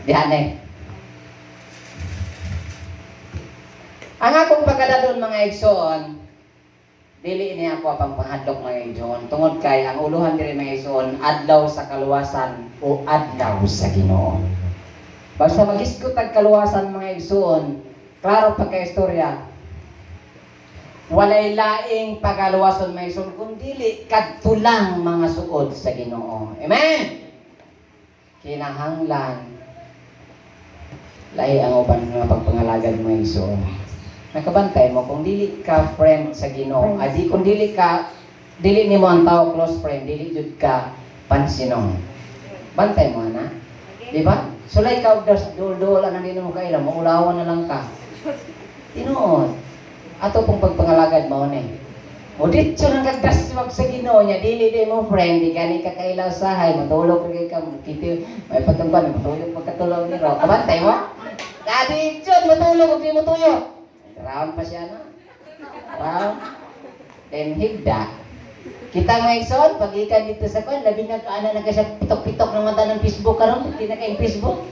Diha na. Ang akong pagkadadon, mga igsoon, dili ni ako pang panghadlok, mga igsoon, tungod kay ang uluhan diri, mga igsoon, adlaw sa kaluwasan o adlaw sa Ginoo. Basta magisgot ang kaluwasan, mga igsoon, klaro pagka-istorya, walay laing pagaluwason, mga igsoon, kung dili kadto lang mga suod sa Ginoo. Amen. Kinahanglan lahi ang uban nga pagpangalagad, mga igsoon. Nakabantay mo kung dili ka friend sa Ginoo, adi kung dili ka, dili nimo ang tao close friend, dili jud ka pansinon. Bantay mo ana. Di ba? Sulay ka og das dul-dul anang di mo kaila, maulawan na lang ka. Tinuod. Ato pong pagpangalagad mao ni. O ditso nang kagdaswag sa Ginoo niya, dili di mo friend, di gani ka kailaw sahay, matulog ra ka, kiti, may patungkan, matulog pagkatulog ni ro. Kabantay mo? Dadi ditso matulog og di mo tuyo. Round pa siya na. Round. Then higda. Kita mga igsoon, pag ikan dito sa kwan, labi na kaana na ka siya pitok-pitok ng mata ng Facebook karon, di na kayong Facebook.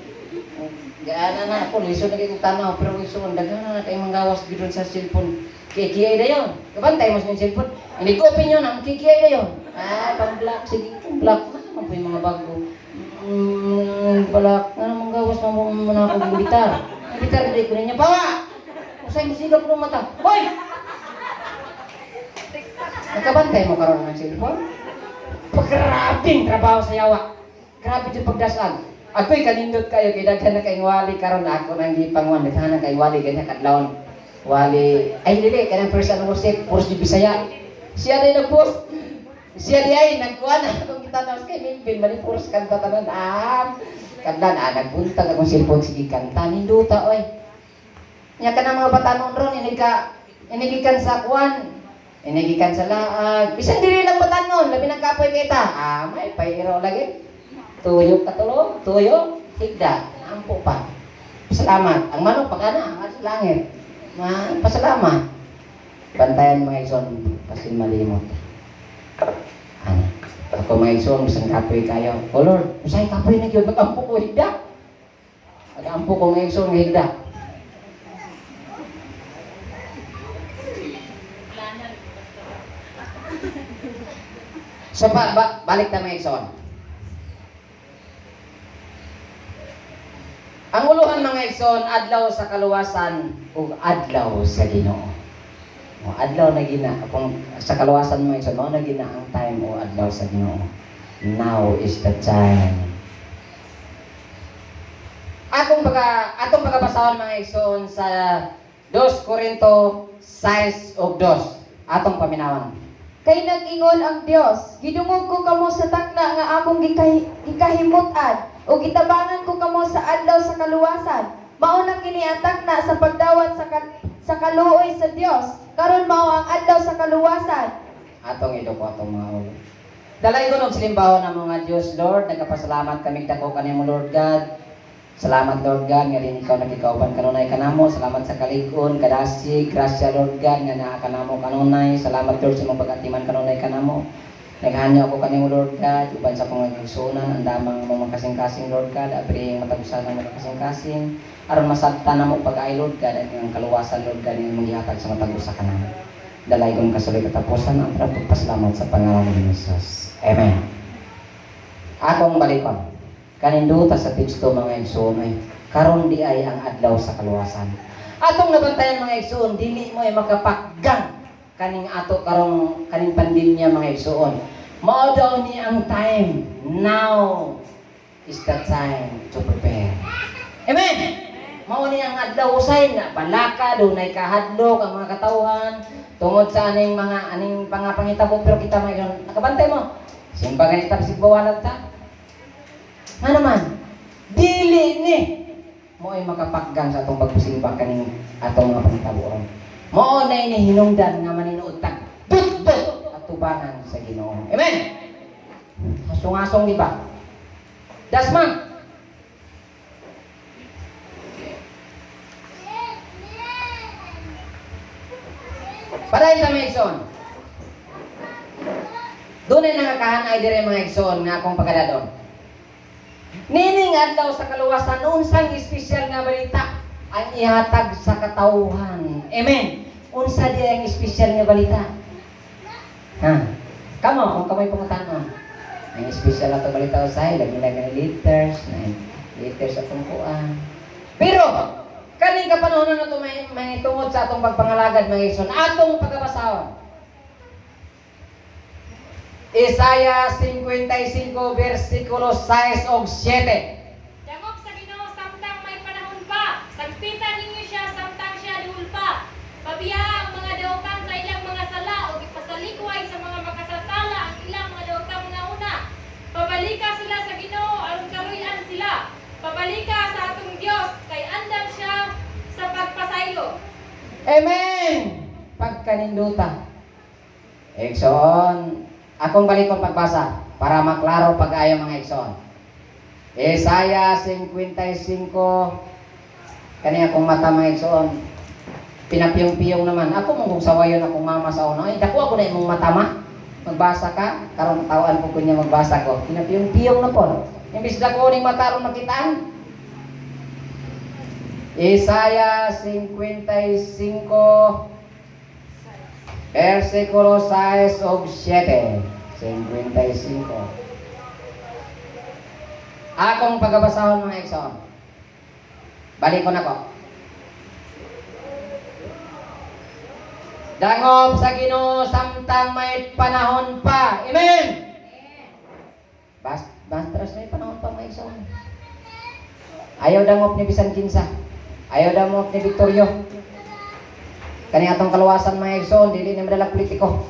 Gaana na ako, lisod na kayong tanaw, pero igsoon, daghan na kayong manggawas gidon sa cellphone. Kikiyay dayon. Kabantay mo sa inyong cellphone. Hindi ko opinion, ang kikiyay dayon. Ah, pang-block, sige, pang-block na naman po yung mga bago. Block, nga naman gawas na mo na ako imbitar. Imbitar, hindi ko ninyo, pawa! Usay mo sigap ng mata. Hoy! Nakabantay mo karon ng cellphone? Paggrabing trabaho sa yawa. Grabe yung pagdasag. Ako'y kanindot kayo, kay daghan na kayong wali karon ako nang gipanguan, daghan na kayong wali, ganyan kadlawon. Wali, ay dili, kanang first ano worship, puros di Bisaya. Siya din nag-post. Siya di ay, nagkuhan na akong gitanaw kay Melvin, mali puros kanta tanan. Ah, kadlan, ah, nagbuntag akong cellphone, sige kanta, ninduta, oy. Nya ka ng mga batanon ron, inigikan sa kuan, inigikan sa laag. Bisan dili lang batanon, labi ng kapoy kita. Ah, may pairo lagi. Tuyok katulog, tuyok, higda, ampo pa. Pasalamat. Ang manok pagana, ang sa langit. Ma, pasalamat. Bantayan mga igsoon, pasin malimot. Ano? Ako mga igsoon, bisan kapoy kayo. Oh Lord, usay kapoy na gyud, mag-ampo ko higda. Mag-ampo ko mga igsoon, higda. So, balik na mga igsoon. Ang uluhan mga igsoon, adlaw sa kaluwasan ug adlaw sa Ginoo. O, adlaw na gina, kung sa kaluwasan mga igsoon, mao na gina ang time o adlaw sa Ginoo. Now is the time. Atong pagabasahon mga igsoon sa 2 Corinto 6 ug 2. Atong paminawan. Kay nag-ingon ang Dios, gidungog ko kamo sa takna nga akong gikahimut-an, ug gitabangan ko kamo sa adlaw sa kaluwasan. Mao na kini ang takna sa pagdawat sa kaluoy sa Dios. Karon mao ang adlaw sa kaluwasan. Atong idoko atong mga ulo. Dalay ko og silimbahon ang mga Dios, Lord, nagapasalamat kami dako kanimo, Lord God. Salamat, Lord God, nga din ikaw nagikauban kanunay kanamo. Salamat sa kalig-on, kadasig, grasya, Lord God, nga naa kanamo kanunay. Salamat, Lord, sa imong pag-atiman kanunay kanamo. Naghanyo ako kanimo, Lord God, uban sa akong igsuonan, ang damang mga kasing-kasing, Lord God, abrihing matagusan ang mga kasing-kasing, aron masabtan namo pag-ay, Lord God, at ang kaluwasan, Lord God, nga imong gihatag sa matag usa kanamo. Dalay kong kasuloy katapusan ang pagpasalamat sa pangalan ni Jesus. Amen. Akong balikon. Kaninduta sa teksto mga igsoon ay karon di ay ang adlaw sa kaluwasan. Atong nabantayan mga igsoon, dili mo ay makapakgang kaning ato karong kaning pandemya mga igsoon. Mao daw ni ang time. Now is the time to prepare. Amen. Mao ni ang adlaw usay na balaka dunay kahadlok ang mga katawhan tungod sa aning mga aning mga pangitabo, pero kita mga igsoon nakabantay mo. Simba ganita bisig bawalan ta. Nga naman, dili ni mo ay makapakgang sa atong pagpasimba kaning atong mga pangitabo ron. Mao na ini hinungdan nga maninuod tag dutdot at tubangan sa Ginoo. Amen. Asung-asong di ba? Dasman. Padayon sa mga igsoon. Dunay nangakahanay dire mga igsoon nga akong pagkadadon. Nining adlaw sa kaluwasan, unsang espesyal nga balita ang ihatag sa katawhan? Amen. Unsa di ang espesyal nga balita? Ha? Kamo, kung kamoy pangutanon. Ang espesyal ato balita usahay, lagi na letters, na letters atong kuan. Pero, kaning kapanahon na ito may tungod sa atong pagpangalagad, mga igsoon, atong pagkabasahon. Isaiah 55 versikulo 6 og 7. Dangop sa Ginoo samtang may panahon pa. Sagpitan ninyo siya samtang siya duol pa. Pabiyaa ang mga dautan sa ilang mga sala ug ipasalikway sa mga makasasala ang ilang mga daotang mga una. Pabalika sila sa Ginoo aron kaluy-an sila. Pabalika sa atong Dios kay andam siya sa pagpasaylo. Amen! Pagkaninduta. Igsoon, akong balikon pagbasa para maklaro pag-ayo, mga igsoon. Isaiah 55, kani akong mata, mga igsoon, pinapiyong-piyong naman. Ako mong kung sawayon akong mama sa una. Ay, dako ako na imong mata, ma. Magbasa ka, karon tawaan ko kunya magbasa ko. Pinapiyong-piyong na po. Imbis dako ning mata aron makitaan. Isaiah 55 versikulo 6 og 7. 55. Akong pagabasahon, mga igsoon. Balik ko na ko. Dangop sa Ginoo samtang may panahon pa. Amen. Bas bastras may panahon pa, mga igsoon. Ayaw dangop ni bisan kinsa. Ayaw dangop ni Victorio. Kani atong kaluwasan, mga igsoon, dili ni madala politiko.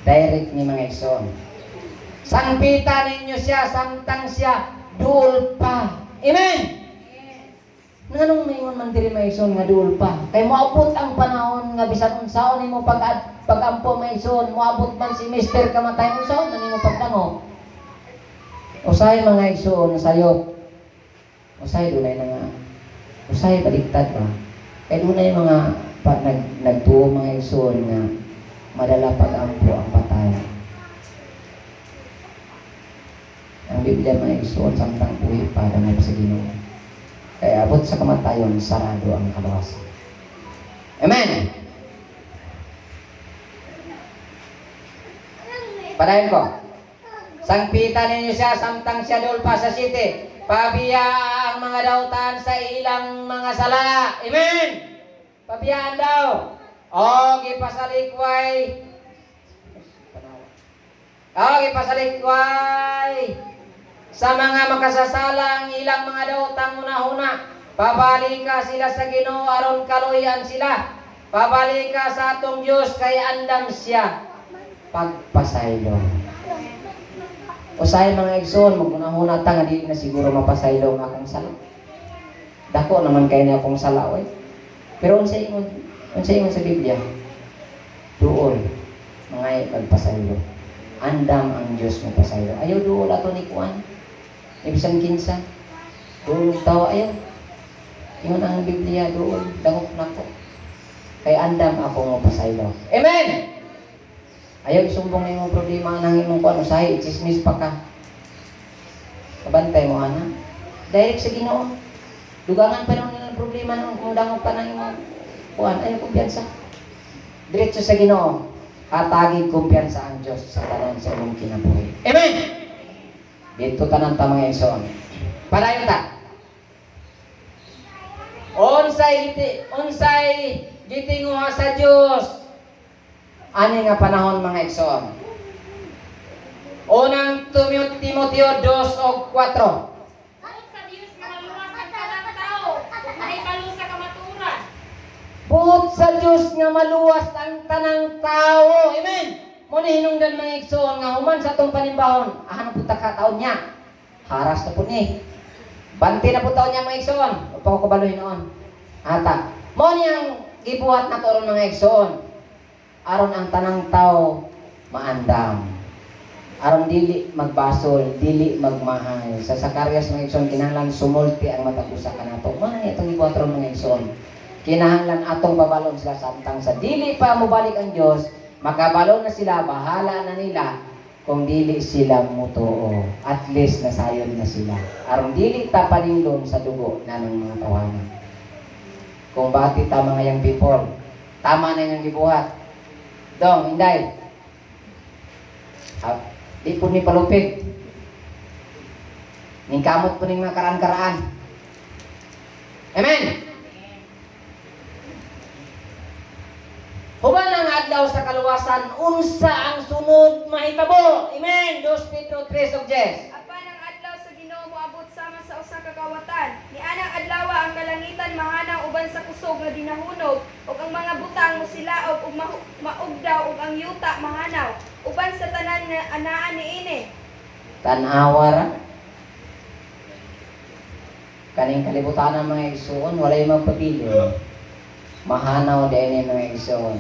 Direct ni, mga igsoon. Sangpita ninyo siya samtang siya duol pa. Amen. Nganong maingon man diri, mga igsoon, nga duol pa? Kay moabot ang panahon nga bisan unsaon nimo pag-ampo, mga igsoon, moabot man si Mister kamatay, unsaon man nimo pagdangop? Usahay, mga igsoon, sayop. Usahay dunay na nga. Usahay baliktad ba? Kay dunay mga pa, nagtuo, mga igsoon, nga madala pag-ampo ang patay. Ang Biblia, mga igsoon, samtang buhi pa, dangop sa Ginoo. Kaya abot sa kamatayon, sarado ang kaluwasan. Amen! Padayon ko. Sangpitan ninyo siya samtang siya duol pa sa city. Pabiya ang mga dautan sa ilang mga sala. Amen! Pabiyaan daw. O, gipasalikway. O, gipasalikway sa mga makasasala ang ilang mga daotang hunahuna. Pabalika sila sa Ginoo aron kaluyan sila. Pabalika sa atong Dios kay andam siya pagpasaylo. Usahay, mga igsoon, magunahuna ta nga dili na siguro mapasaylo ang akong sala. Dako naman kay ni akong sala oy. Pero unsa ingon sa Biblia? Duol mga pagpasaylo. Andam ang Dios mo pasaylo. Ayaw duol ato ni kuan. Ibisan kinsa. Duol tawa ayaw. Ingon ang Biblia, duol dangop nako. Kay andam ako mo pasaylo. Amen. Ayaw isumbong na imong problema nang imong kuan, usahay chismis pa ka. Kabantay mo ana. Direct sa Ginoo. Dugangan pa naman ng problema noon kung dangop pa ng imong kuan, ayaw kumpiyansa. Diretso sa Ginoo. Hatagi kumpiyansa ang Dios sa tanan sa imong kinabuhi. Amen. Dito tanan ta, mga igsoon. Padayon ta. Unsay gitinguha sa Dios ani nga panahon, mga igsoon? Unang Timoteo 2 og 4. Buot sa Dios nga maluwas ang tanang tao ug mahibalo sa kamatuoran. Buot sa Dios nga maluwas ang tanang tao. Amen. Mo ni hinungdan, mga igsoon, nga human sa atong panimbahon, ahan po ta ka taon niya. Haras na po ni. Banti na po taon niya, mga igsoon. Upa ko kabaloy noon. Ata. Mo ni ang gibuhat na aron, mga igsoon. Aron ang tanang tao maandam. Aron dili magbasol, dili magmahay. Sa Zacarias, mga igsoon, kinahanglan sumulti ang matag usa kanato. Mo ni itong gibuhat ron, mga igsoon. Kinahanglan atong babalon sila samtang sa dili pa mobalik ang Dios, makabalon na sila, bahala na nila. Kung dili sila mutuo, at least nasayon na sila. Aron dili ta paninglon sa dugo na ng mga tawhana. Kung bati ta, mga young people, tama na inyong gibuhat. Dong, inday. Ah, di po ni palupig. Ningkamot po ning mga karaan-karaan. Amen! Human ang adlaw sa kaluwasan, unsa ang sunod mahitabo? Amen! 2 Pedro 3 of Jes. Apan ang adlaw sa Ginoo moabot sama sa usa ka kawatan. Nianang adlaw ang kalangitan mahanaw uban sa kusog nga ginahunog ug ang mga butang mosilaog ug maugdaw ug ang yuta mahanaw uban sa tanan nga anaa niini. Tan-awa ra. Kaning kalibutan ng mga igsuon, walay magpabili. Mahanaw din mga igsuon.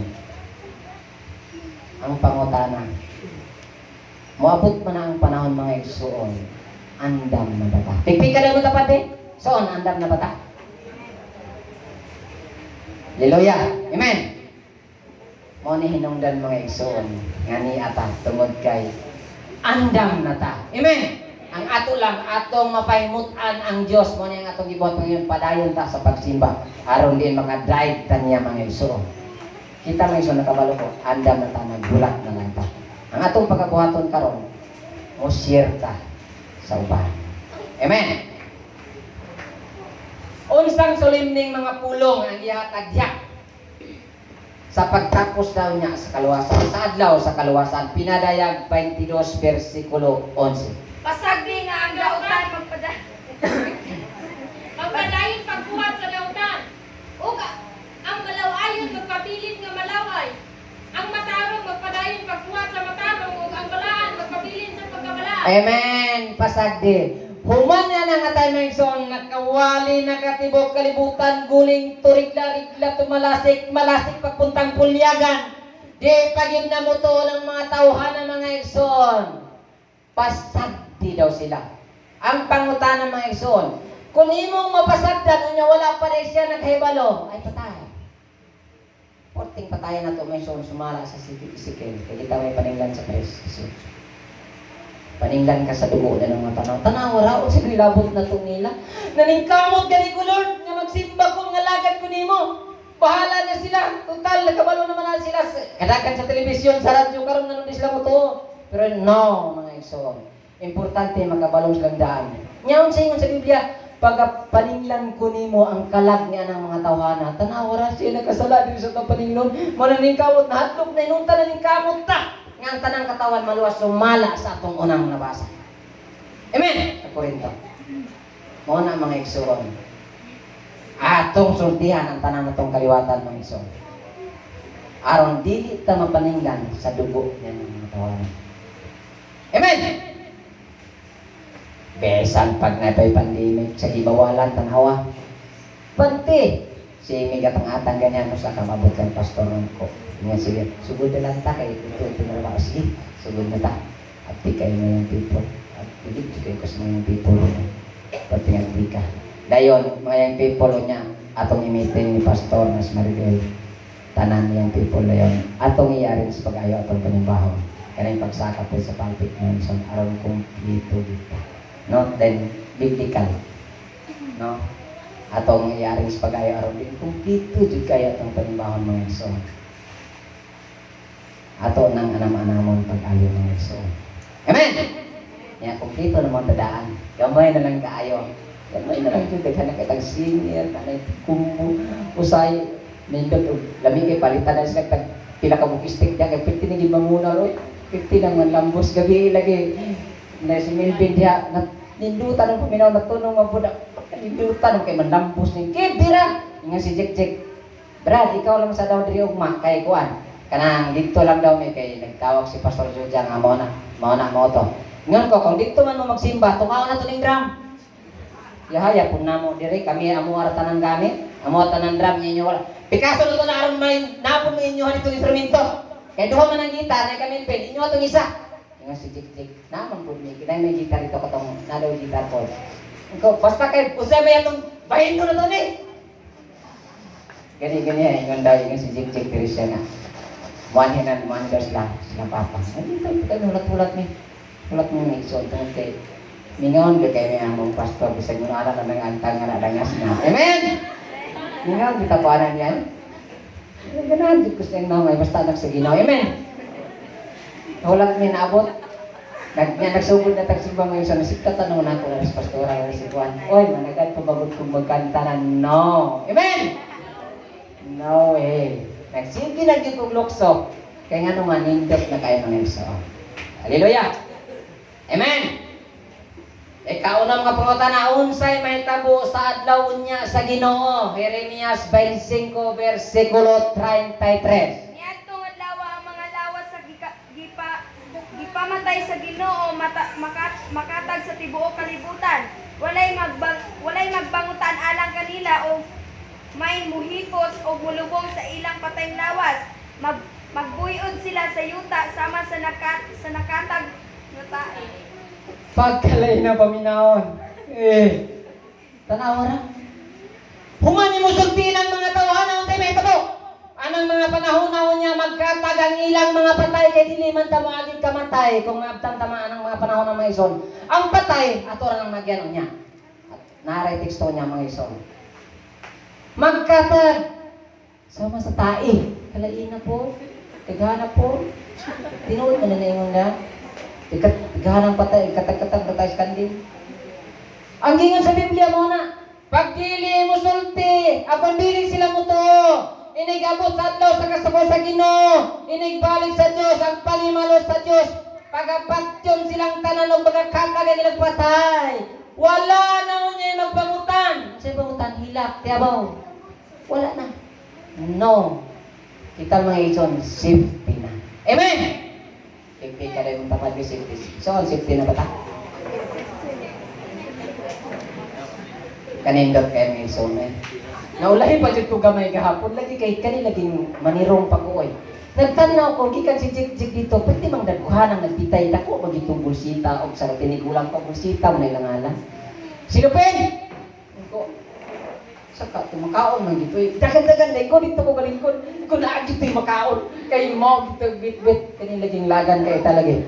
Ang pangutana, moabot man na ang panahon, mga igsuon, andam na bata. Pigpig ka na mo tapat eh. Soon, andam na bata. Hallelujah. Amen. Mo ni hinungdan, mga igsuon, nga ni ata tungod kay andam na ta. Amen. Ang ato lang, atong mapahimutan ang Dios, mo ni ang atong gibuhat ngayon, padayon ta sa pagsimba aron din maka-drive ta niya, mga igsuon. Kita, mga igsuon, nakabalo ko, andam na ta, nagbulat na lang ta. Ang atong pagkabuhaton karon, mo share ta sa uban. Amen. Unsang solemneng mga pulong ang ihatag diha sa pagtapos daw niya sa kaluwasan, sa adlaw sa kaluwasan? Pinadayag 22 versikulo 11. Pasagdi nga ang dautan Magpadayon pagbuhat sa dautan. Ug ang malawayon magpabilin nga malaway. Ang matarong magpadayon pagbuhat sa matarong ug ang balaan magpabilin sa pagkabalaan. Amen. Pasagdi. Human na nga tayo, mga igsoon, nakawali, nakatibok, kalibutan, guling, turigla-rigla, tumalasik, malasik, pagpuntang pulyagan. Di pagin na mo to ng mga tauhan ng mga igsoon. Pasagdi daw sila. Ang pangutana, mga igsoon, kung imong mapasagdan, unya wala pa rin siya naghibalo, ay patay. Porting patayan na to, mga igsoon, sumala sa Ezekiel. Kaya kita may paninglan sa Pres. Paninglan ka sa dugo na ng mga tanaw. Tanaw ra, o sige, labot na itong nila. Naningkamot gani ko, Lord, nga magsimba ko, nga lagad ko nimo. Bahala na sila. Total, nakabalo naman na sila. Kadakan sa telebisyon, sa radyo, karon nga di sila mo to. Pero no, mga igsoon. Importante makabalo silang daan. Nyaon sa ingon sa Biblia, pagpaninglan ko nimo ang kalag niya ng mga tawhana. Tanaw ra siya nakasala din sa paningnon. Mo naningkamot na hadlok na inunta naningkamot ta. Nga ang tanang katawan maluwas sumala sa atong unang nabasa. Amen. Sa Korinto. Mao na, mga igsoon. Atong sultihan ang tanan natong kaliwatan, mga igsoon. Aron dili ta mapaninglan sa dugo niya ng mga tawanan. Amen. Besan pag napay pandemic sa gibawalan, tanawa. Pante si Miga atang ganyan mo sa kamabot kan pastor ko. Nga sige, sugod na lang ta kay ito ito na ba, sige, sugod na ta. At di kayo mga people. At di kayo ko sa mga people. Pati nga di ka. Dayon, mga young people niya, atong i-meeting ni Pastor Nas Maribel. Tanan young people na yon. Atong i-arrange pag-ayo atong panimbahon. Kanang pagsakap po sa pulpit ngayon so aron kumpleto dito. No? Then, biblical. No? Atong i-arrange pag-ayo aron din kumpleto jud kayo atong panimbahon, mga igsoon. Ato nang anam-anamon pag-ayo, mga igsoon. Amen! Ya, kumpleto naman tadaan. Gamay na lang kaayo. Gamay na lang jud, daghan na kay tag singer, kanay kumbu, usay nindot og lami kay palitan na sila tag pila ka bukistik diya kay 50 ni gimanguna roy. 50 nang manlambos gabi lagi. Na si Melvin diha na nindutan ang paminaw na tunong nga budak. Nindutan kay manlambos ni kibira. Ingon si Jack Jack. "Brad, ikaw lang sa daw diri ugma kay kuan. Kanang dito lang daw may kay nagtawag si Pastor Joja nga mao na, mao na mao to." Ingon ko, "Kung dito man mo magsimba, tungaw na to ning drum. Yahaya pun namo diri kami amo ara tanan gamit, amo tanan drum ninyo wala. Pikaso na to na aron may napon mo inyo itong instrumento. Kay duha man ang gitar na kami pen, inyo atong isa." Ingon si Jik Jik, "Naman pud mi, kinay may gitar dito katong nadaw gitar ko." Ko basta kay usay may atong bahin ko na to ni. Gani gani ingon daw, ingon si Jik Jik diri siya nga. Muanhi na, muanhi daw sila, sila papa. Ay, dito, kayo, hulat-hulat ni. Hulat mo ng igsoon, tungod kay, mingaon ba kayo nga among pastor, bisag mo na na ng antang nga nadangas na. Amen! Mingaon, kita po anan yan. Ganahan, jud ko sa inyo, may basta anak sa Ginoo. Amen! Hulat mi naabot. Nga nagsugod na tagsimba ngayon sa nasipta tanong na ako na sa pastora na si Juan. Oy, managat ko bagod kong magkanta na no. Amen! No way. Nagsige na gyud kong lukso. Kaya nga nung manindot na kayo mga igsoon. Hallelujah! Amen! Ikaw na mga pangutana, unsay mahitabo sa adlaw niya sa Ginoo? Jeremias 25 versikulo 33. Niadtong adlaw ang mga lawas sa gipamatay sa Ginoo makatag sa tibuok kalibutan. Walay magbangutan alang kanila o may muhipos o mulubong sa ilang patayng lawas. Magbuyod sila sa yuta sama sa nakatag nga tae. Pagkalay na paminahon. Eh, tanawa ra. Human mo sultiin ang mga tawhana unsay mahitabo. Anang mga panahon na niya magkatag ang ilang mga patay kay dili man ta moaging kamatay kung maabtan ta man ang mga panahon ng mga ison. Ang patay ato ra nang nagyan niya. At naray teksto niya mga ison. Magkatag sama sa tae. Kalain na po. Kagana po. Tinuod man na naingon na. Ikat, patay, katag-katag na tayo sa kandil. Ang gingon sa Biblia mo na, pagdili mo sulti, apan dili sila mo to. Inigabot sa adlaw sa kasuko sa Ginoo, inigbalik sa Dios ang panimalos sa Dios. Pagapatyon silang tanan og magakatag ang ilang patay. Wala na unya magbangutan. Sa bangutan hilak, tiyabaw. Wala na. No. Kita mga ison, safety na. Amen! Safety ka rin mong tapad, safety. So, safety na ba ta? Kanindot kayo mga ison eh. Naulahi pa jud ko gamay gahapon lagi kay kani laging manirong pa ko oy. Nagtanaw ko gikan si Jig Jig dito, pwede mang dagkuhan ang nagtitay dako magitong bulsita og sa tinigulang pa bulsita mo na ilang ala. Silupin! Ko saka tumakaon man gito. Dagan-dagan lay ko dito ko galingkod. Ko naa gito makaon kay mo gito bit-bit kani laging lagan kay talagi.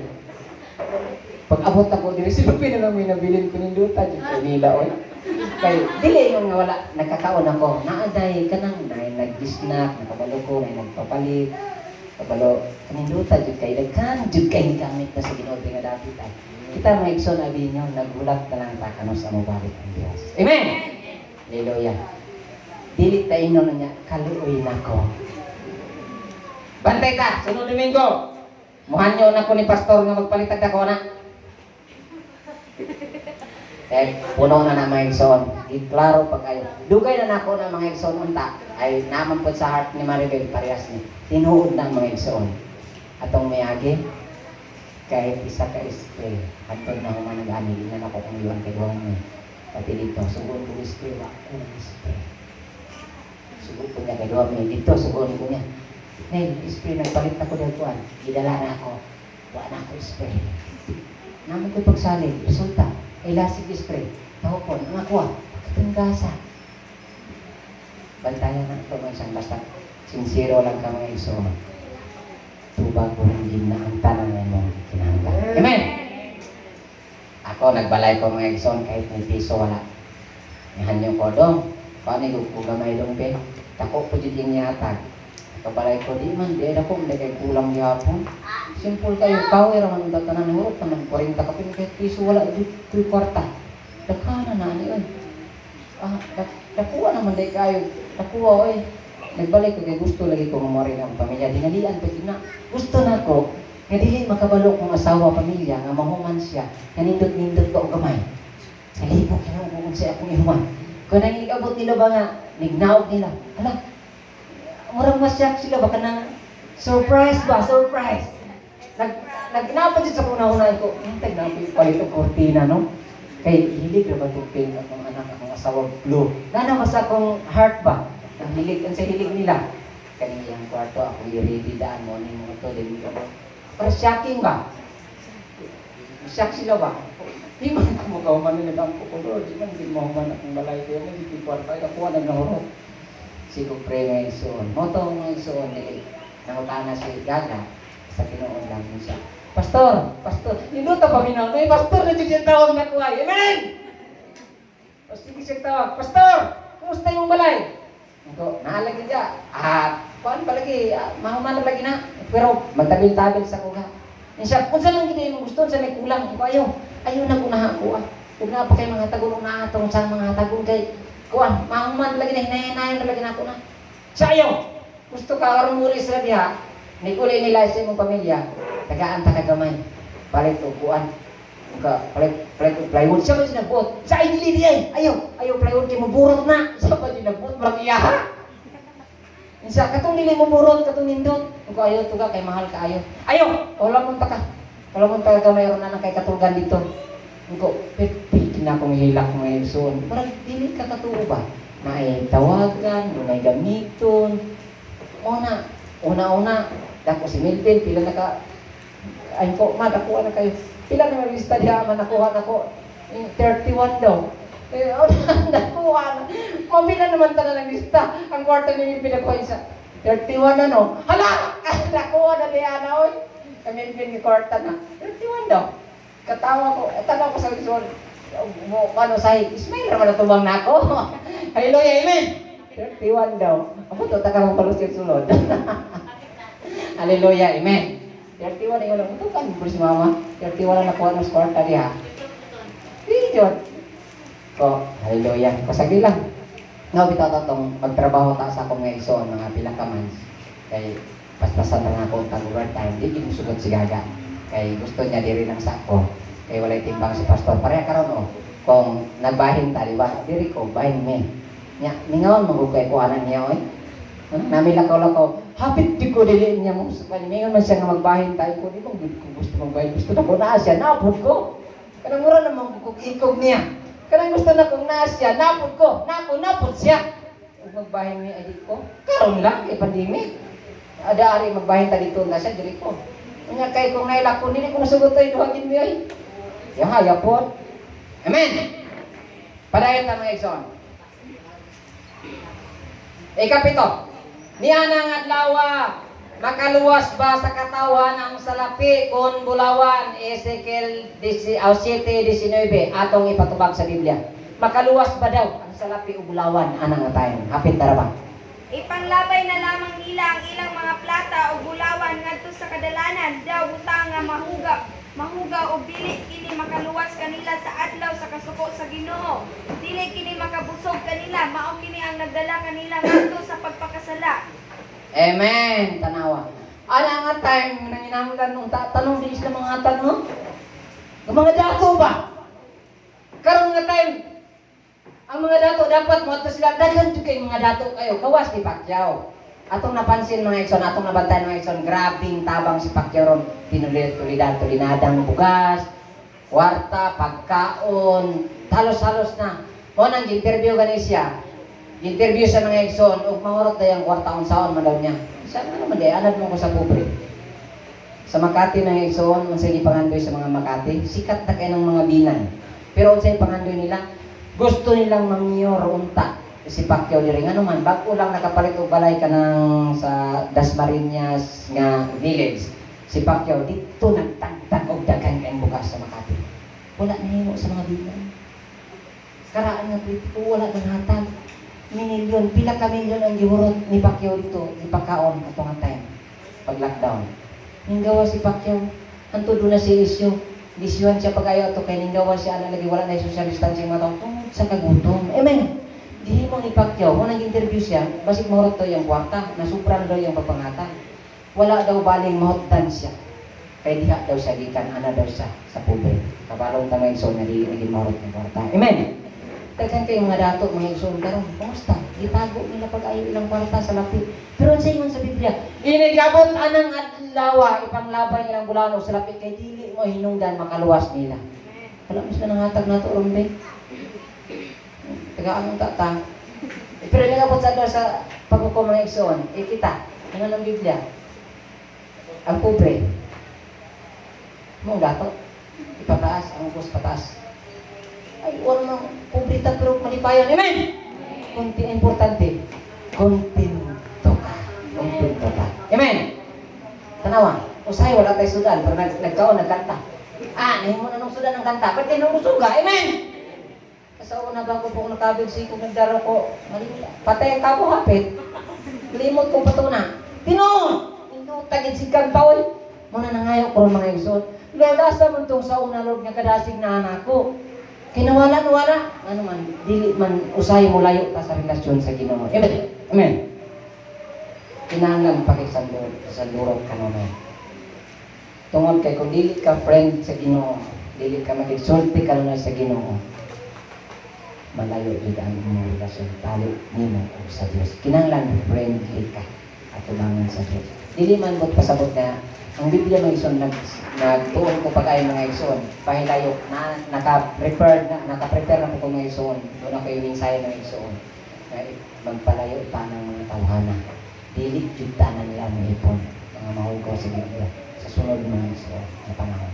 Pag abot ako diri silupin na lang may nabilin ko ninduta jud ko nila oy. Kay dili yung nga wala nagkakaon ako. Naaday kanang nay nag-snack, nakabalo ko, nay nagpapalit. Kabalo kaninduta jud kay daghan jud kay gamit na sa Ginoo nga dapit ay. Kita mga igsoon abi ninyo nagulat na lang ta kanos ang mobalik ang Dios. Amen. Hallelujah. Dili ta ingon niya kaluoy nako. Bantay ta sunod Domingo. Muhanyo na ko ni pastor nga magpalitag ako na. Eh, puno na na mga igsoon. Giklaro pa kayo. Dugay na nako na mga igsoon unta. Ay naman po sa heart ni Maribel parehas ni. Tinuod na mga igsoon. Atong mayagi kahit isa ka spray. Hantod na human nag-ani, di na ako kung iwan kay duha ni. Pati dito, sugod ko spray, wa ko ng spray. Sugod ko niya kay duha mi dito, sugod ko niya. Nay, spray nagpalit na ko dahil kuan. Gidala na ako. Wa na ako spray. Naman ko pagsalig, resulta, ay lasig spray. Tahopon, ang ako pagkatinggasa. Bantayan na ito mga isang basta sincero lang ka mga igsoon. Tubag ko hindi na ang tanan na imong kinahanglan. Amen! Ako, nagbalay ko mga igsoon kahit may piso wala. Nihanyo ko dong. Paano ko ko gamay dong be? Tako po jud yung yatag. Kabalay ko di man, di ako, hindi kay kulang yapon. Simple kayo, kawe raman ang tanan ni hurot naman 40 ka pin kahit piso wala jud ko'y kwarta. Dagkana na ani oy. Ah, dakuha naman day kayo. Dakuha oy. Nagbalik ko kay gusto lagi ko mamori ng pamilya. Dinalian pa jud na. Gusto na ko nga dili makabalo kong asawa pamilya nga mahuman siya. Nga nindot-nindot ba og gamay. Nalibok kinu kung unsay akong ihuman. Kung nangigabot nila ba nga nignaog nila. Hala. Murag masyak sila ba kanang surprise ba? Surprise. Nagnapan jud sa una-una ko. Hintag na ako palit og kortina no. Kay hilig ra ba tong pink akong anak akong asawa blue. Nana ba sa akong heart ba? Ang hilig ang sa hilig nila. Kaning iyang kwarto ako i-ready daan mo ning mga to dili ka ba. Para shocking ba? Shock sila ba? Di man ko makahuman ni nagampo ko Lord, di man di mahuman akong balay kayo mo di kwarto ay ako na nahurot. Sigo pray mga igsoon. Mo to mga igsoon dili. Nangutana si Gaga sa tinuod lang siya. "Pastor, pastor," nindot paminaw. May pastor na jud siyang tawag na kuhay. Amen! Pastor siya tawag, "Pastor, kumusta yung balay?" Ko, naalagi ka. Ah, kuan palagi, ah, mahuman lagi na. Pero magtabil-tabil sa kuha. Siya, "Unsa lang gid imong gusto, unsa may kulang?" Ko, "Ayaw, ayaw na ko na ako ah. Ug na pa kay mga tagon na atong sa mga tagon kay kuan, mahuman lagi na, hinayan na lagi na ako na." Siya, "Ayaw. Gusto ka aron muli sila diha. Ni uli nila sa imong pamilya. Tagaan ta ka gamay. Palit og kuan. Ka palit palit og plywood." Siya man siya nagbuot. Sa ay dili di ay. "Ayaw, ayaw plywood kay moburot na." Siya pa siya nagbuot marag iyaha. Insa katong dili mo burot, katong nindot. Ko, "Ayaw tuga kay mahal kaayo." "Ayaw, wala mo ta ka. Wala mo ta ka mayroon na nang kay katulgan dito." Ko, pipit na akong hilak mga igsoon. Parang dili ka katuo ba? Na ay tawagan, dunay gamiton. Una, una-una, dako si Melvin, pila na ka, ay ko, ma, nakuha na kayo. Pila na lista diha, man nakuha na ko. Eh, 31 daw. Eh, oh, nakuha na. Mapila naman tanan ng lista. Ang kwarto ni Melvin nakuha isa. 31 na, no. Hala! Nakuha na diha na, oy. Kay Melvin ni kwarta na. 31 daw. Katawa ko, eh, tanaw ko sa lisod. Mo, ano, say, Ismail raman na tubang na ako. Hallelujah, amen. 31 daw. Amo to, taka mong palusir sulod. Hallelujah, amen. 31 na yun. Ito kan, si mama. 31 na nakuha ng kwarta diha. Di, John. Ko, hallelujah. Pasagli lang. Nga, bitaw ta tong magtrabaho ta sa akong nga igsoon mga pila ka months. Kay paspasan na ako ang tag overtime. Di gid musugot si Gaga. Kay gusto niya diri lang sa ako. Kay walay timbang si pastor. Pareha karon oh. Kung nagbahin ta, di ba? Diri ko, bahin me. Nya, mingaon mo kay kuhanan niya oy. Ano, nami lakaw-lakaw. Hapit di ko dili niya mo sa mingon man siya nga magbahin tayo ko di mo gid ko gusto magbahin. Gusto na ko naa siya, napod ko. Kanang mura namang kog ikog niya. Kanang gusto na kong naa siya, napod ko. Nako napod siya. Ug magbahin mi ay di ko. Karon lang kay pandemic. Ada ari magbahin ta dito na siya diri ko. Nya kay kung nailak ko dili ko masugot ay duha gid mi ay. Ya yapon. Amen. Padayon ta, mga igsoon. Ikapito. Niana nga adlaw, makaluwas ba sa katawan ang salapi kon bulawan? Ezekiel 7:19, atong ipatubag sa Biblia. Makaluwas ba daw ang salapi o bulawan ana nga time? Hapit tara ba? Ipanglabay na lamang nila ang ilang mga plata o bulawan ngadto sa kadalanan, daw butang nga mahuga mahuga o dili kini makaluwas kanila sa adlaw sa kasuko sa Ginoo. Dili kini makabusog kanila, mao kini ang nagdala kanila ngadto sa pagpakasala. Amen. Tanawa. Ana nga time nanginahanglan nung tanong di sila mga hatag, no? Ang mga dato ba? Karon nga time ang mga dato dapat mo sila daghan jud kay mga dato kayo gawas ni Pacquiao. Atong napansin, mga igsoon, atong nabantayan, mga igsoon, grabing tabang si Pacquiao ron. Tinulidan, tulinadang bugas, kwarta, pagkaon, halos-halos na. Mo nang interview gani siya. Interview sa mga igsoon, ug mahurot dayang kwarta unsaon man daw niya. Sa ano naman di, anad mo ko sa pobre. Sa Makati ng igsoon, unsay gipangandoy sa mga Makati, sikat na kay ng mga binay. Pero unsay pangandoy nila? Gusto nilang mamiyor unta si Pacquiao diri, ngano man bag-o lang nakapalit og balay kanang sa Dasmariñas nga village. Si Pacquiao dito nagtagtag og daghan kayong bugas sa Makati. Wala nahimo sa mga binay. Karaan nga politiko wala nang hatag. Minilyon, pila ka milyon ang gihurot ni Pacquiao dito, ipakaon ato nga time pag lockdown. Ninggawa si Pacquiao, anto doon na si issue. Gisyuhan siya pag-ayo ato kay ninggawa siya ana lagi wala na social distancing mga tao tungod sa kagutom. Amen. Gihimo ni Pacquiao, kung nag-interview siya, basig mahurot daw yung kwarta, nasubra na daw yung pagpangata. Wala daw baling mahutdan siya. Kay diha daw siya gikan, ana daw siya sa pobre. Kabalong ta, mga igsoon, nga dili naging mahurot ng kwarta. Amen. Daghan kayong mga dato, mga igsoon, karon. Kumusta? Gitago nila pag-ayo ilang kwarta sa lapi. Pero ang ingon sa Biblia, inigabot anang adlaw, ipanglabay ilang bulawan o salapi kay dili mo hinungdan makaluwas nila. Wala mo sila nanghatag nato ron be. Tagaan mong tata. Eh, pero nagabot sa adlaw sa paghukom, mga igsoon, eh kita, ano ng Biblia? Ang pobre, mong dato, ipataas, ang ubos pataas. Ay, wala mang pobre ta pero malipayon. Amen! Kunti importante, kontento ka. Kontento ka. Amen! Tanawa, usahay wala tay sudan, pero nagkaon, nagkanta. Ah, nahimo na nung sudan ang kanta. Pwede nung musuga, amen! Sa una ba ko po nakabig si kung nagdaro ko, mali, patay ang kabo hapit. Limot kong patuna. Tinuod! Indutag si kanta, oy. Muna nangayo ko ron, mga igsoon. Lord, asa man tong sa una, Lord, nga kadasig na anak ko. Kinawala, wala. Ano man, dili man, usay mo layo ta sa relasyon sa Ginoo. Amen. Amen. Kinahanglan pakisandurot sa lurot kanunay. Tungod kay kung dili ka friend sa Ginoo, dili ka makigsulti kanunay sa Ginoo, malayo gid ang imong relasyon tali nimo ug sa Dios. Kinahanglan friendly ka atubangan sa Dios. Dili man mo pasabot na ang Biblia, mga igsoon, nagtuon ko pag ay mga igsoon, pahilayo na naka-prepare na naka-prepare na po ko, mga igsoon. Doon ako yung mensahe, mga igsoon. Kaya magpalayo pa ng mga tawhana. Dili jud tanan nila ipon mga mahugaw sa Biblia sa sunod, mga igsoon, na panahon.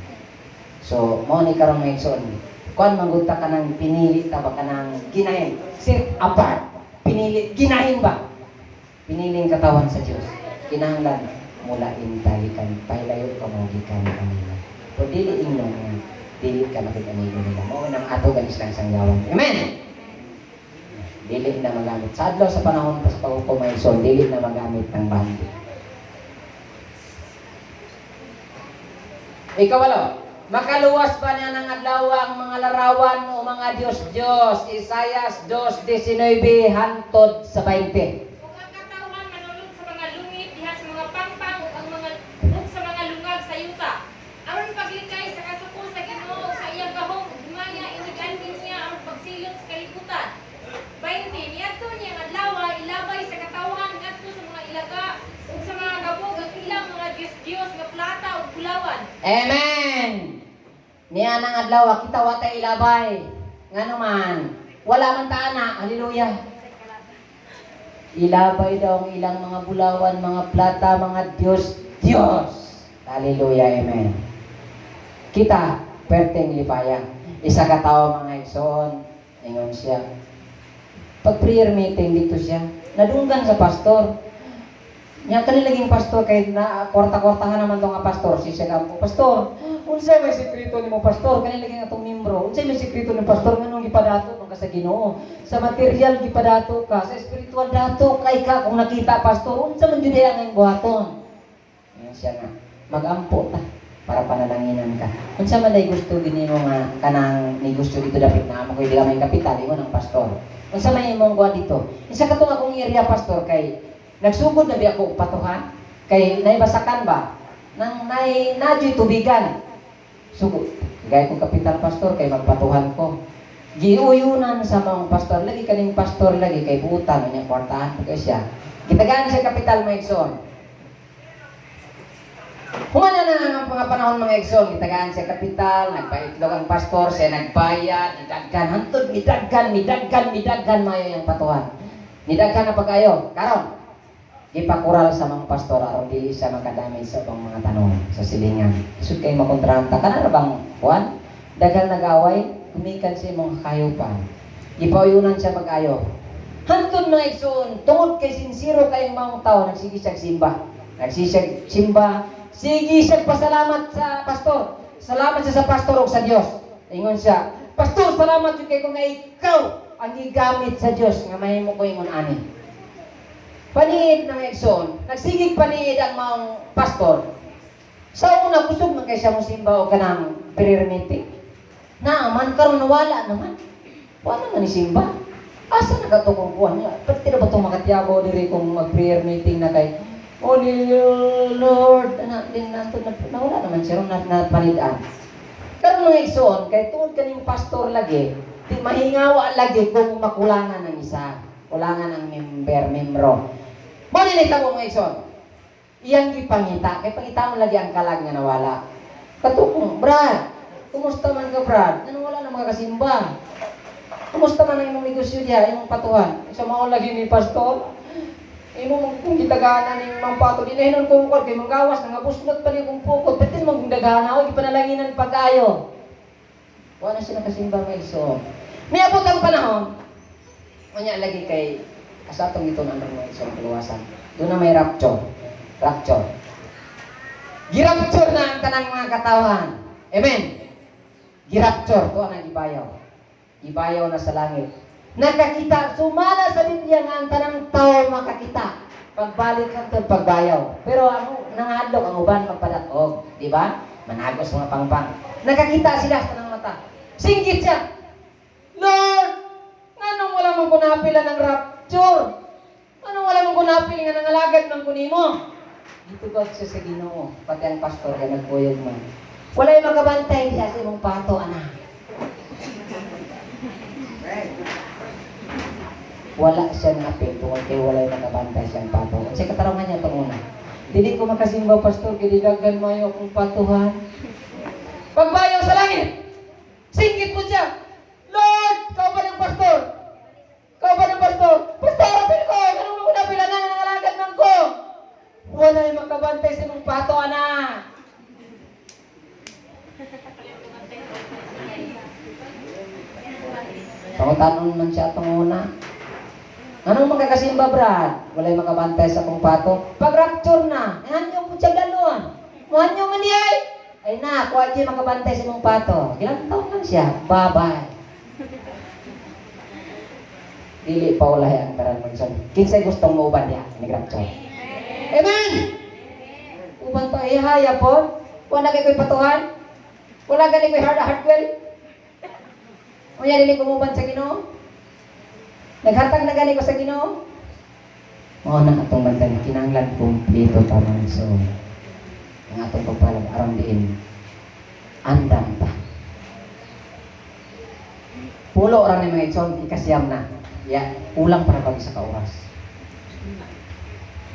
So, mao ni karon, mga igsoon. Kuan manggod ta kanang pinili ta ba, kanang ginahin, set apart. Pinili, ginahin ba? Piniling katawan sa Dios. Kinahanglan mulain tayo kan pahilayo ka mo gikan kanila. O dili ingnon nga dili ka makig-amigo nila. Mao nang ato ganis lang sangyawan. Amen. Dili na magamit. Sa adlaw sa panahon pa sa paghukom, mga igsoon, dili na magamit ng bandi. Ikawalo, makaluwas ba niya ng adlaw ang mga larawan o mga Diyos-Diyos? Isayas 2:19 hantod sa 20. Ug ang katawhan manulog sa mga lungit diha sa mga pangpang ug sa mga lungag sa yuta. Aron paglikay sa kasuko sa Ginoo ug sa iyang gahom ug himaya iniganhin niya ang pagsilot sa kalibutan. 20. Niadto niya ang adlaw ilabay sa katawhan ngadto sa mga ilaga ug sa mga gabog ang ilang mga diyos-diyos nga plata ug bulawan. Amen! Niya nang adlaw, kita wa tay ilabay. Ngano man, wala man ta ana, hallelujah. Ilabay daw ang ilang mga bulawan, mga plata, mga Diyos, Diyos. Hallelujah, amen. Kita, perteng lipaya. Isa ka tao, mga igsoon, ingon siya. Pag prayer meeting dito siya, nadunggan sa pastor. Nya kani laging pastor kay na kwarta-kwartahan naman to nga pastor, si siya kampo. "Pastor, unsay may sekreto nimo, pastor?" Kani laging atong membro. "Unsay may sekreto ni pastor nganong gipadato man ka sa Ginoo? Sa material gipadato ka, sa spiritual dato kay ka kung nakita, pastor, unsa man jud ang imong buhaton?" Ingon siya nga, "Magampo ta para panalanginan ka. Unsa man day gusto gini mo nga kanang negosyo dito dapit na amo koy di may kapital?" Ingon ang pastor. "Unsa may imong kuan dito?" "Isa katong akong area, pastor, kay nagsugod na bi ako og patuhan kay naibasakan ba nang nay nadyoy tubigan. Sugod. Gay kong kapital, pastor, kay magpatuhan ko." Giuyunan sa mga pastor lagi kaning pastor lagi kay butan niya kwartahan pa kay siya. Gitagaan siya kapital, mga igsoon. Humana na ang mga panahon, mga igsoon, gitagaan siya kapital, nagpaitlog ang pastor, siya nagbayad, nidaghan, hantod, midaghan, midaghan, midaghan, mayo yung patuhan. Nidaghan na pag-ayo. Karon, gipakural sa mga pastor aron dili siya makadamage sa ubang mga tanom sa silingan. Isud kay makontrata kana ra bang kuan? Daghan nag-away, gumikan sa imong kayupan. Gipauyunan siya pag-ayo. Hantod, mga igsoon, tungod kay sinsiro kayong mga tao, nagsige siya simba. Nagsige siya simba, sige siya pasalamat sa pastor. Salamat siya sa pastor ug sa Dios. Ingon siya, "Pastor, salamat jud kay kung nga ikaw ang gigamit sa Dios nga mahimo ko ingon ani." Paniid ng igsoon, nagsigig paniid ang maong pastor. Sa una, kusog man kay siya mo simba o kanang prayer meeting. Naaman, karon nawala naman. Wala man ni simba. Asa na ka kung kuwan niya? Pwede na ba itong makatiyago diri kung mag-prayer meeting na kay Oh, Lord, ana din nato na nawala naman siya ron na panidaan. Karon, mga igsoon, kay tungod kaning pastor lagi, di mahingawa lagi kung makulangan ang isa. Kulangan ang member, membro. Mo ni nitabo, mga igsoon. Iyang gipangita, kay pangitaon lagi ang kalag nga nawala. Katukong, "Brad, kumusta man ka, Brad? Ano, wala na mga kasimba? Kumusta man ang imong negosyo diha, imong patuhan?" "Sa mao lagi ni pastor, imo kung gitaganan ning mga pato di na hinon ko kay manggawas nga busnot pa ni kong pukot, pwede mo kung daghan ako gipanalanginan pag-ayo." Wala siya nakasimba, mga igsoon. Miabot ang panahon, unya lagi kay asa atong gitun-an mga igsoon kaluwasan. Doon na may rapture. Rapture. Girapture na ang tanang mga katawhan. Amen. Girapture, to ang gibayaw. Ibayaw na sa langit. Nakakita, sumala sa Biblia nga ang tanang tao makakita. Pagbalik hangtod pagbayaw. Pero ang nangahadlok ang uban magpadatog, di ba? Managos mga pangpang. Nakakita sila sa tanang mata. Singgit siya. "Lord, nganong wala man ko napila ng rapture? Nganong wala man ko napili nga nangalagad man ko nimo?" Gitubag siya sa Ginoo, pati ang pastor kay nagkuyog man. "Walay makabantay diha sa imong pato, ana." Wala siya naapil tungod kay walay makabantay siyang pato. Unsay katarungan niya itong una? "Dili ko makasimba, pastor, kay daghan mayo akong patuhan." Pagbayaw sa langit, singgit po siya. "Lord, kauban ang pastor. Kauban ang pastor. Pastor, apil ko. Nganong mo napila na nangalagad man ko?" "Walay makabantay sa imong pato, ana." Pangutanon man siya itong una. "Anong magkakasimba, Brad? Walay makabantay sa akong pato." Pag rapture na, hanyo po siya galon. Muhanyo man niya ay. Ay na, kuha siya makabantay sa imong pato. Ilang taon lang siya. Bye-bye. Dili pa ulahi ang taran magson. Kinsay gustong mauban diha ni rapture? Amen! Uban pa ihaya po. Wala kay ko'y patuhan. Wala gani ko'y hard hardwell. Unya dili ko muban sa Ginoo. Naghatag na gani ko sa Ginoo. Mao na atong bantan kinahanglan kumpleto ta man, so ang atong pagpalag aron diin andam ta. Pulo ra ni mga igsoon, ikasiyam na. Ya, kulang para pag isa ka oras.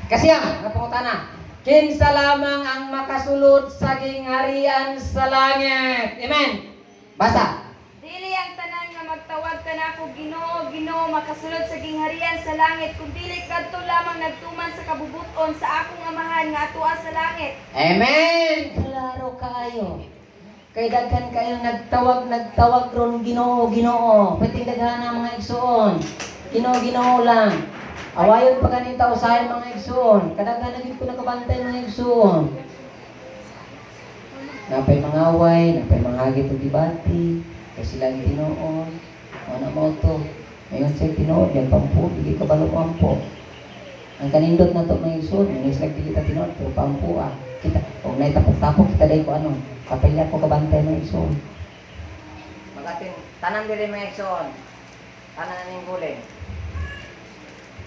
Kasiyam, nga pangutana. Kinsa lamang ang makasulod sa gingharian sa langit? Amen. Basa. Dili ang tanan nga magtawag kanako, "Ginoo, Ginoo," makasulod sa gingharian sa langit, kun dili kadto lamang nagtuman sa kabubuton sa akong Amahan nga atoa sa langit. Amen. Klaro kaayo. Kay daghan kayo nagtawag, nagtawag ron, "Ginoo, Ginoo." Pwedeng daghan ang mga igsuon. "Ginoo, Ginoo" lang. Awayon pa ganita usahay mga igsuon. Kadaghan na gid ko nakabantay mga igsuon. Napay mga away, napay mga hagit og debate, kay sila ang tinuod. Ano mo to? Ngayon sa tinuod, yan pampo, dili ka balo pampo. Ang kanindot na to mga igsuon, yung sila dili ta tinuod, pero pampo ah. Kita, kung naitapok-tapok kita dahil ko ano, kapilya ko kabantay mga igsuon. Magatin, tanan dili mga igsuon. Tanan na ning guling.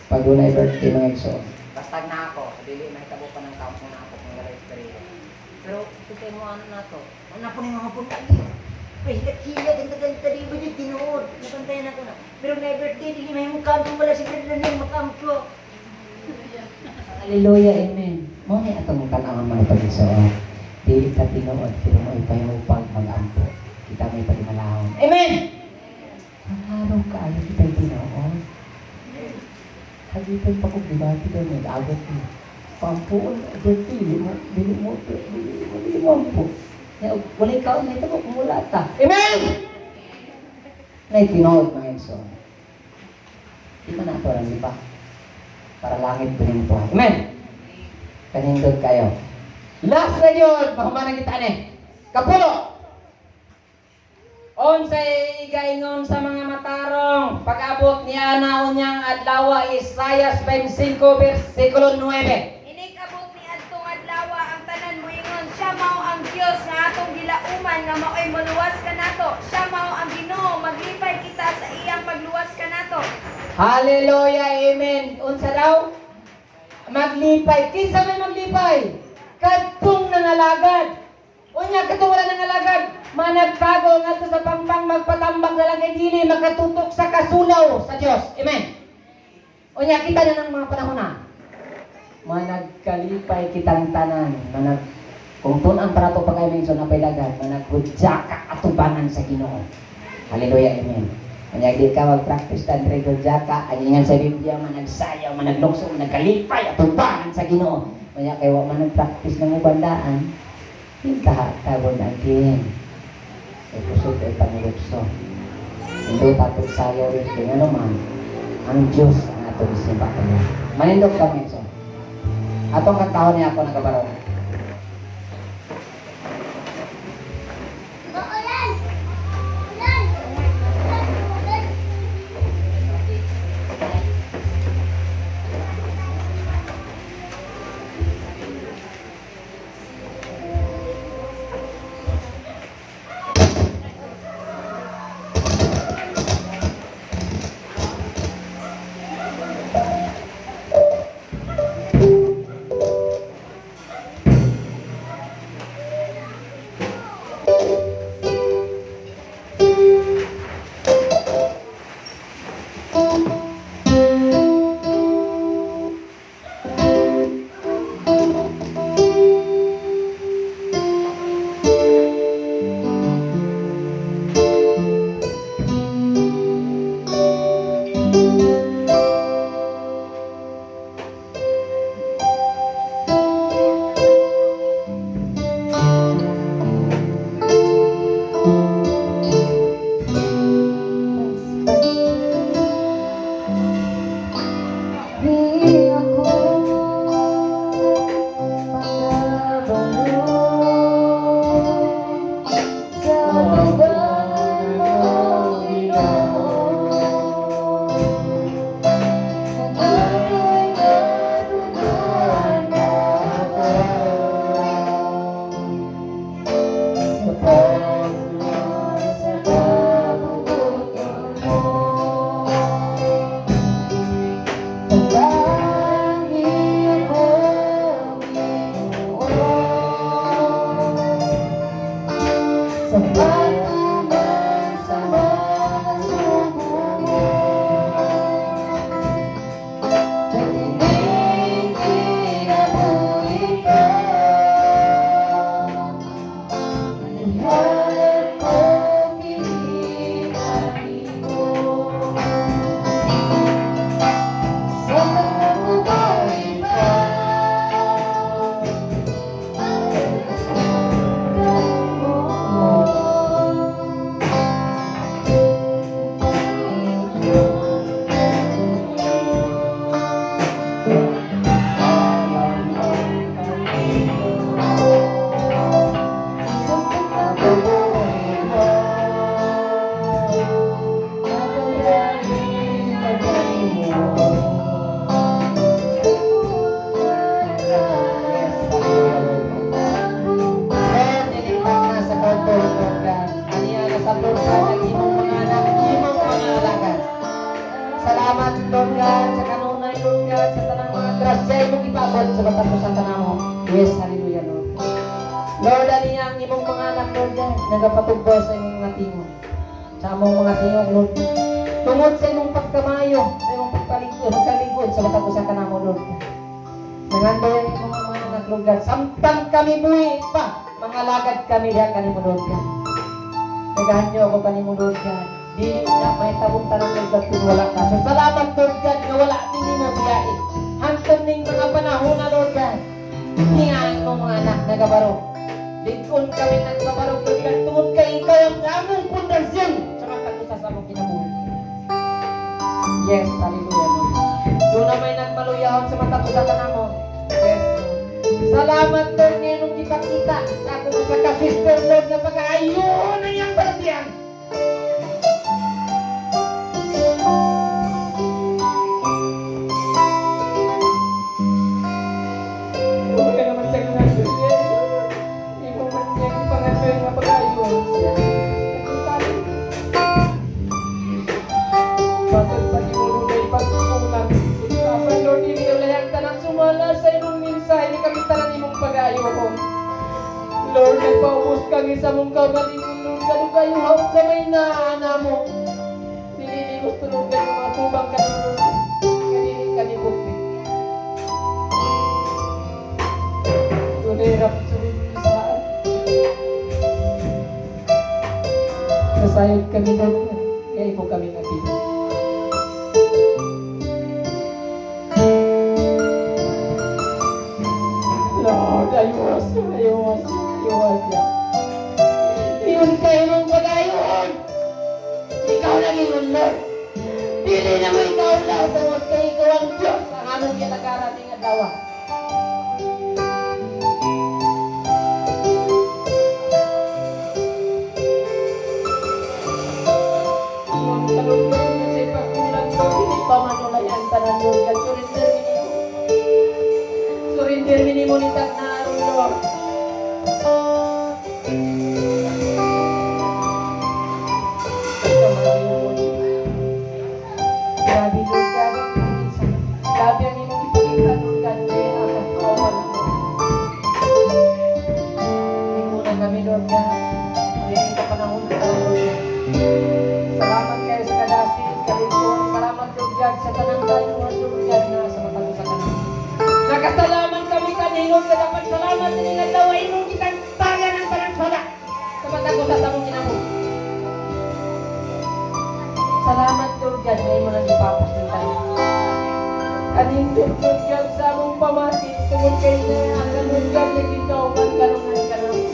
Pag dunay birthday mga igsuon, basta na ako, dili mahitabo pa ng kampo na ako kung walay istorya. Pero kita mo ano na to, ano po ni mga punta. Ay, hilat-hilat, ang gaganda di ba yung tinuod? Nabantayan ako na. Pero na birthday, dili may mukha wala si Brother makampo. Hallelujah, amen. Mao ni atong tan-awon mga pag-igsoon. Dili ka tinuod, pero mo ipahupag mag-ampo. Kita may pagmalahon. Amen! Klaro kaayo kita tinuod. Hagitan pa kong debate daw, nag-abot ni. Pampuon, birthday, dili mo, dili mo, dili mo, dili mo ampo. Ya, walay kaon na ito, kung wala ta. Amen! Nay tinuod mga igsoon. Di ba na ito lang, di ba? Para langit din po. Amen! Kanindot kayo. Last na yun, mahumanan kita ni. Kapulo! Unsay gaingon sa mga matarong pag-abot niya na unyang adlaw? Isayas 25 versikulo 9. Inig-abot ni adtong adlaw, ang tanan moingon, "Siya mao ang Dios nga atong gilauman nga maoy moluwas kanato. Siya mao ang Ginoo, maglipay kita sa iyang pagluwas kanato." Hallelujah, amen. Unsa daw? Maglipay. Kinsa may maglipay? Kadtong nangalagad. Unya kadtong wala nangalagad, managtago ngadto sa pangpang, magpatambak na lang kay dili makatutok sa kasulaw sa Dios. Amen. Unya kita na ng mga panahon na. Managkalipay kitang tanan, manag kung tun-an para to pagay minsan napay dagan, managhudyaka atubangan sa Ginoo. Hallelujah, amen. Kanya di ka mag-practice tan hudyaka, ang ingan sa Biblia managsayaw, managlukso, managkalipay atubangan sa Ginoo. Kanya kay wa man nag-practice ng ubandaan, hinta ka born again. Kay kusog kay panulukso. Hindi tatong sayaw rin kay ano man, ang Diyos ang atong isimba kanya. Manindog kami so. Atong kantahon niya ako nagabarong. Salamat, Lord God, sa kanunay, Lord God, sa tanang mga grasya imong ipabot sa matag usa kanamo. Yes, hallelujah, Lord. Lord, ani ang imong mga anak, Lord God, nagapatugbaw sa imong mga tingog. Sa among mga tingog, Lord. Tungod sa imong pagkamayo, sa imong pagpaligod, pagkaligod sa matag usa kanamo, Lord. Nangandoy ang imong mga anak, Lord God. Samtang kami buhi pa, mangalagad kami diha kanimo, Lord God. Nagahanyo ako kanimo, Lord God. Dili na mahitabong tanan, Lord God, kung wala ka. So salamat, Lord God, nga wala nimo biyai. Hangtod ning mga panahon na, Lord God. Nga ang imong mga anak nagabarog. Lig-on kami nagkabarog, Lord God, tungod kay ikaw ang among pundasyon sa matag usa sa among kinabuhi. Yes, hallelujah, Lord. Doon na may nagmaluyahon sa matag usa kanamo. Yes, Lord. Salamat, Lord, nga imong gipakita sa akong usa ka sister, Lord, nga pag-aayon ang iyang balatian. Huwag ka naman siya pangandoy. Imo man siyang pangandoy nga pag-ayon siya. Nagkutali. Batod pa ni mo dunay pagkulang. Apan, Lord, dili ulayang tanan sumala sa imong mensahe ni kami tanan imong pag-ayo. Lord, nagpaubos kami sa mong kaugalingon, Lord, kadugayo haot sa may naana mo. Dili ni gusto, Lord, kayo mga tubang ka, Lord. Kanili kami bukti. Dunay rapsuri saan. Nasayod kami, Lord, kaya imo kami napili. Lord, ayos, ayos, ayos ya. Iyon kayo mong pag-ayon. Ikaw lang ingon, Lord. Dili na mo ikaw lang tungod kay ikaw ang Diyos ang among gilagaran ning adlaw. Ang kalungkot na sa ipagkulang, Lord, hindi pa manulayan tanan, Lord God. Surrender mi nimo. Surrender mi nimo ni takna, Lord. Pagkamayo. Grabe, Lord God, ang imong mensahe. Grabe ang imong ipakita, Lord God, kaya nakakawa lang. Tingnan kami, Lord God. Ngayon ka panahon na, Lord God. Salamat kayo sa kadasi, kalingkod. Salamat, Lord God, sa tanang tayo, Lord God, na sa matag usa kanamo. Nakasalaman kami kanino, Lord God, dapat salamat ini nga adlaw imong kitang tagan ang tanang sala sa matag usa sa among kinabuhi. Salamat, Lord God, nga imo nang ipapas ng tanan. Kanindot, Lord God, sa among pamati, tungod kay na ang Lord God, nagikauban kanunay kanamo.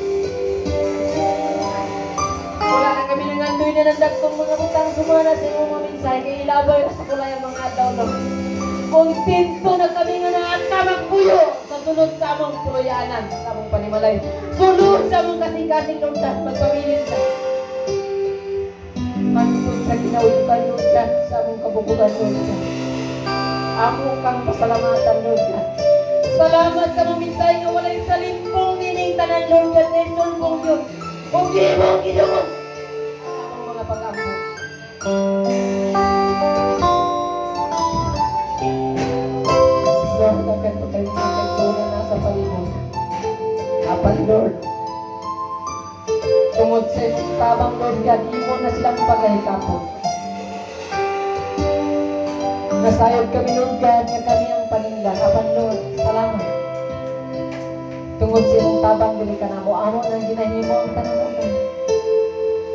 Wala na kami nangandoy na ng dagkong mga butang sumana sa imong mga mensahe kay ilabay ra sa kulay ang mga adlaw, Lord. Kontento na kami nga naatamang puyo sa sulod sa among puloy-anan, sa among panimalay. Sulod sa among kasing-kasing, Lord God, magpabilin ka. Hangtod sa kinawitan, Lord God, sa among kabukugan, Lord God. Amo kang pasalamatan, Lord God. Salamat sa mga mensahe nga walay salimpong nining tanan, Lord God, na isulbong yun. Kung di mo gidungog ang among mga pag-ampo. Lord, akan pa kayo mga kaigsunan nasa palibot. Apan, Lord, tungod sa imong tabang, Lord God, imo na silang pagahikapon. Nasayod kami, Lord God, nga kami ang paninglan. Apan, Lord, salamat. Tungod sa imong tabang, dili ka namo, amo nang ginahimo ang tanan nga.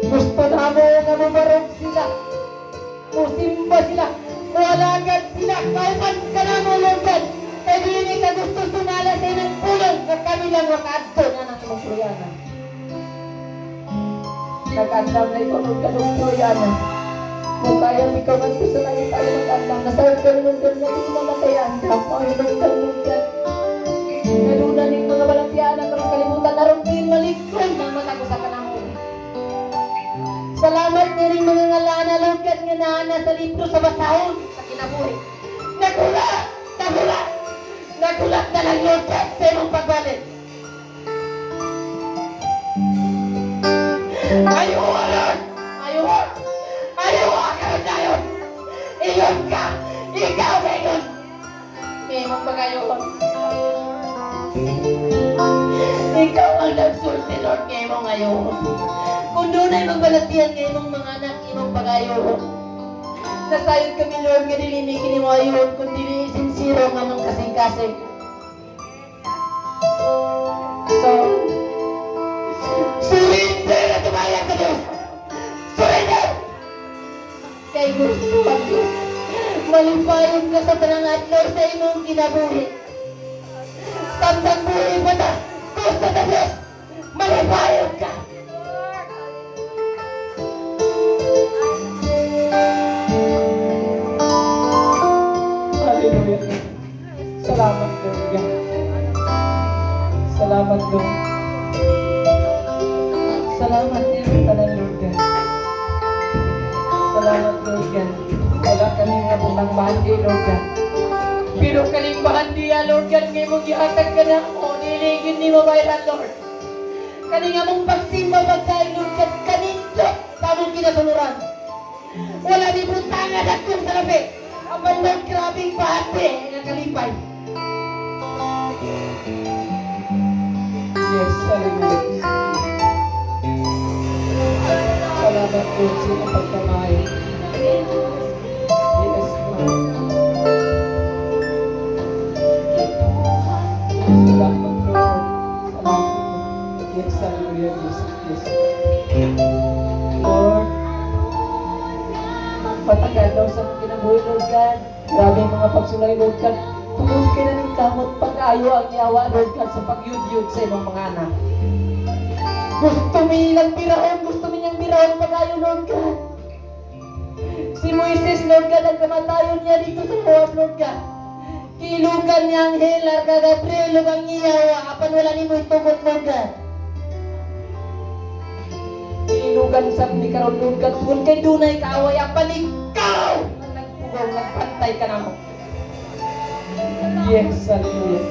Gusto namo nga mubarog sila. Musimba sila. Mualagad sila. Kauban ka namo, Lord God. Kay dili ka gusto sumala sa imong pulong nga kami lang makaadto nga nang imong puloy-anan. Nag-andam na ikaw, Lord God, og puloy-anan. Kung kaya ikaw ngadto sa langit ay mag-andam. Nasayod kami, Lord God, nga di sila makay-andam. Ay, Lord God, Lord God. Nga duna ning mga balatian karong kalibutan aron din malikon ang matag usa kanamo. Salamat niring mga ngalana, Lord God, nga naana sa libro sa basahon sa kinabuhi. Nagulat! Nagulat! Nagulat na lang, Lord God, sa imong pagbalik. Ayaw, Lord! Ayaw! Ayaw ka dayon! Iyon ka! ayohon. Kung dunay magbalatian nga imong mga anak, imong pag-ayohon. Nasayod kami, Lord, nga dili mi kini mo ayohon kung dili sinsero nga among kasing-kasing. So, surrender na tumaya ka Diyos! Surrender! Kay gusto ang Diyos. Malipayon ka sa tanang adlaw sa imong kinabuhi. Samtang buhi mo na, gusto na Diyos, malipayon ka! Hallelujah. Salamat, Lord God. Salamat, Lord. Salamat din tanan, Lord God. Salamat, Lord God. Wala kami nga butang bahandi, Lord God. Pero kaning bahandi, Lord God, nga imong gihatag ka na o niligid ni mabayaran, Lord. Kani nga mong pagsimba pagkain, Lord God, kanindot sa among kinasuluran. Wala ni butangan at kung sa labi. Apan, Lord, grabing bahandi nga kalipay. Yes, hallelujah. Salamat, Lord, sa iyong pagkamay. Yes, Lord. Salamat, Lord. Salamat, Lord. Yes, hallelujah, Jesus. Yes. Lord, patagal daw sa mong kinabuhi, Lord God. Grabe ang mga pagsulay, Lord God. Tungod kay na ning kamot pag-ayo ang yawa, Lord God, sa pagyudyud sa imong mga anak. Gusto mi nilang birahon, gusto mi niyang birahon pag-ayo, Lord God. Si Moises, Lord God, ang kamatayon niya dito sa Moab, Lord God. Kilugan niya ang Helar, Gabriel, ug ang iyawa, apan wala nimo itugot, Lord God. Ilugan sa ni karon, Lord God, tungod kay dunay kaaway apan ikaw ang nagpugaw, nagpantay ka namo. Yes, hallelujah.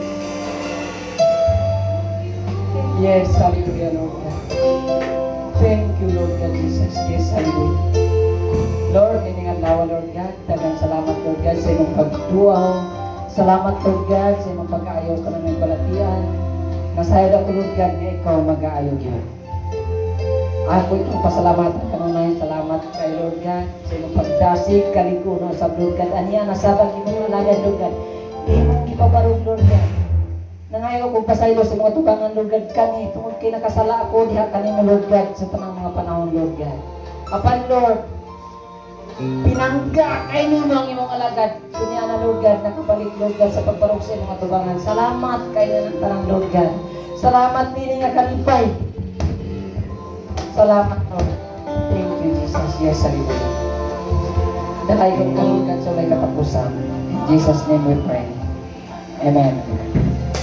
Yes, hallelujah, Lord God. Thank you, Lord God Jesus. Yes, hallelujah. Lord, ining adlaw, Lord God, daghang salamat, Lord God, sa imong pagduaw. Salamat, Lord God, sa imong pag-aayo sa tanang balatian. Nasayod ako, Lord God, nga ikaw mag-aayo gyud. Ako itong pasalamatan kanunay, salamat kay Lord God sa imong pagdasig, kaliguno sa Lord God. Aniya nasabag imong alagad, Lord God. Imong gipabarog, Lord God. Nangayo kong pasaylo sa mga tubangan, Lord God, kani tungod kay nakasala ako diha kanimo, Lord God, sa tanang mga panahon, Lord God. Apan, Lord, pinangga kay nimo ang imong alagad. Kunya na, Lord God, nakabalik, Lord God, sa pagbarog sa imong atubangan. Salamat kay na ng tanang, Lord God. Salamat dinhi nga kalipay. Salamat, Lord. Thank you, Jesus. Yes, hallelujah. Dalay kong Lord God sa walay katapusan. In Jesus' name we pray. Amen.